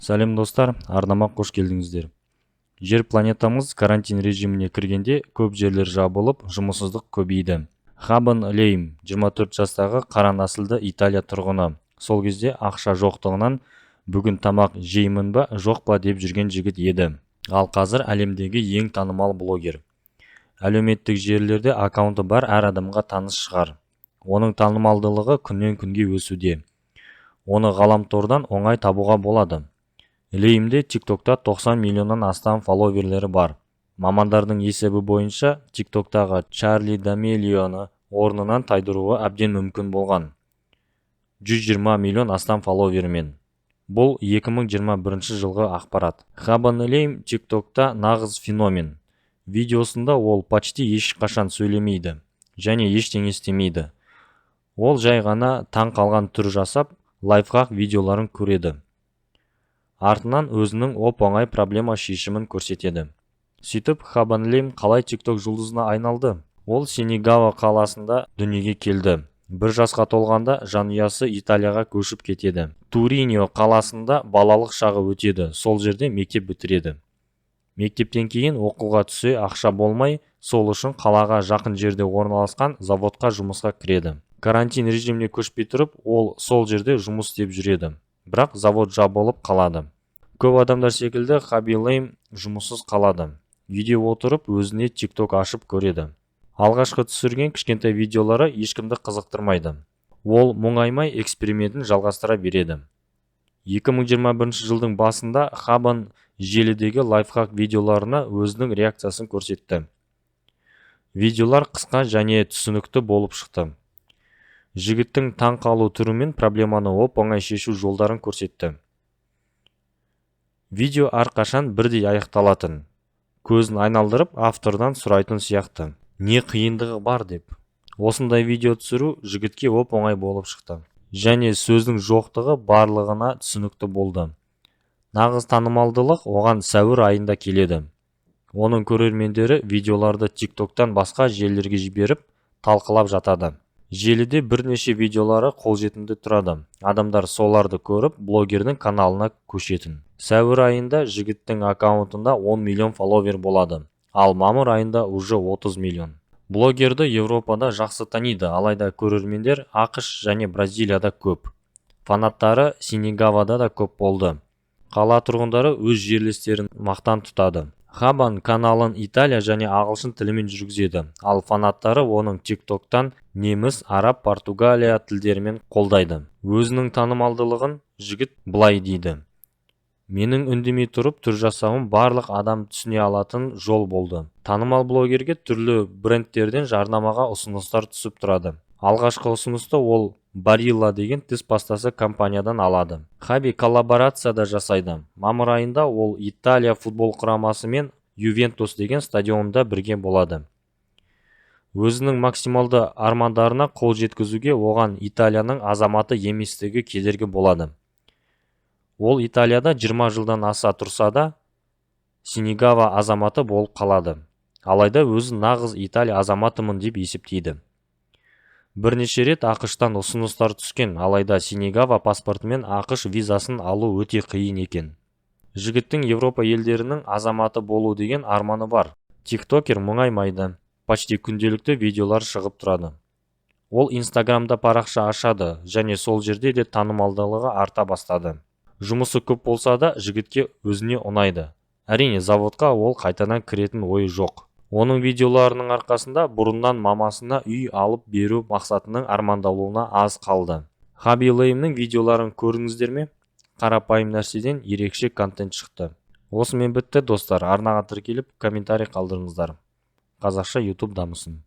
Сәлем, достар! Арнама қош келдіңіздер. Жер планетамыз карантин режиміне кіргенде, көп жерлер жабылып, жұмыссыздық көбейді. Хабан Лейм 24 жастағы қара нәсілді Италия тұрғыны. Сол кезде ақша жоқтығынан бүгін тамақ жеймін ба, жоқ па деп жүрген жігіт еді. Ал қазір әлемдегі ең танымал блогер. Әлеуметтік желілерде аккаунты бар әр адамға таныс шығар. Оның танымалдылығы күннен күнге өсуде. Оны ғаламтордан оңай табуға болады. Леймде Тиктокта 90 миллионнан астам фолловерлері бар. Мамандардың есебі бойынша, Тиктоктағы Чарли Дамелионы орнынан тайдыруы әбден мүмкін болған 120 миллион астам фолловерімен. Бұл 2021 жылғы ақпарат. Хабан Лейм Тиктокта нағыз феномен. Видеосында ол почти ешқашан сөйлемейді және ештеңе істемейді. Ол жай ғана таң қалған түр жасап, лайфхак видеоларын көреді. Артынан өзінің оп-оңай проблема шешімін көрсетеді. Сөйтіп, Хабан Лейм қалай Тикток жұлдызына айналды? Ол Синегава қаласында дүниеге келді. 1 жасқа толғанда жанұясы Италияға көшіп кетеді. Турино қаласында балалық шағы өтеді, сол жерде мектеп бітіреді. Мектептен кейін оқуға түсе ақша болмай, сол үшін қалаға жақын жерде орналасқан заводқа жұмысқа кіреді. Карантин режиміне көшпей тұрып, ол сол жерде жұмыс істеп жүреді. Бірақ завод жабылып қалады. Көп адамдар секілді Хаби Лейм жұмыссыз қалады. Үйде отырып, өзіне Тикток ашып көреді. Алғашқы түсірген кішкентай видеолары ешкімді қызықтырмайды. Ол мұңаймай, экспериментін жалғастыра береді. 2021 жылдың басында Хабан желідегі лайфхак видеоларына өзінің реакциясын көрсетті. Видеолар қысқа және түсінікті болып шықты. Жігіттің таң қалу түрімен проблеманы оп-оңай шешу жолдарын көрсетті. Видео әрқашан бірдей аяқталатын. Көзін айналдырып, автордан сұрайтын сияқты: не қиындығы бар деп. Осындай видео түсіру жігітке оп-оңай болып шықты. Және сөздің жоқтығы барлығына түсінікті болды. Нағыз танымалдылық оған сәуір айында келеді. Оның көрермендері видеоларды Тиктоктан басқа желілерге жіберіп, талқылап жатады. Желіде бірнеше видеолары қолжетімді тұрады. Адамдар соларды көріп, блогердің каналына көшетін. Сәуір айында жігіттің аккаунтында 10 миллион фолловер болады. Ал мамыр айында уже 30 миллион. Блогерді Европада жақсы таниды, алайда көрермендер АҚШ және Бразилияда көп. Фанаттары Синегавада да көп болды. Қала тұрғындары өз жерлестерін мақтан тұтады. Хабан каналын Италия және ағылшын тілімен жүргізеді, ал фанаттары оның Тиктоктан неміс, араб, португалия тілдерімен қолдайды. Өзінің танымалдылығын жігіт былай дейді: «Менің үндемей тұрып түр жасауым барлық адам түсіне алатын жол болды». Танымал блогерге түрлі брендтерден жарнамаға ұсыныстар түсіп тұрады. Алғашқы ұсынысты ол Барилла деген тіс пастасы компаниядан алады. Хаби коллаборация да жасайды. Мамыр айында ол Италия футбол құрамасымен Ювентус деген стадионда бірге болады. Өзінің максималды армандарына қол жеткізуге оған Италияның азаматы еместігі кедергі болады. Ол Италияда 20 жылдан аса тұрса да, Синегава азаматы болып қалады. Алайда өзін нағыз Италия азаматымын деп есептейді. Бірнеше рет АҚШ-тан ұсыныстар түскен, алайда Синегава паспортымен АҚШ визасын алу өте қиын екен. Жігіттің Европа елдерінің азаматы болу деген арманы бар. Тиктокер мұңаймайды. Почти күнделікті видеолар шығып тұрады. Ол Инстаграмда парақша ашады және сол жерде де танымалдылығы арта бастады. Жұмысы көп болса да, жігітке өзіне ұнайды. Әрине, заводқа ол қайтадан кіретін ойы жоқ. Оның видеоларының арқасында бұрыннан мамасына үй алып беру мақсатының армандалуына аз қалды. Хаби Леймнің видеоларын көрдіңіздер ме? Қарапайым нәрседен ерекше контент шықты. Осымен бітті, достар. Арнаға тіркеліп, комментарий қалдырыңыздар. Қазақша YouTube дамысын.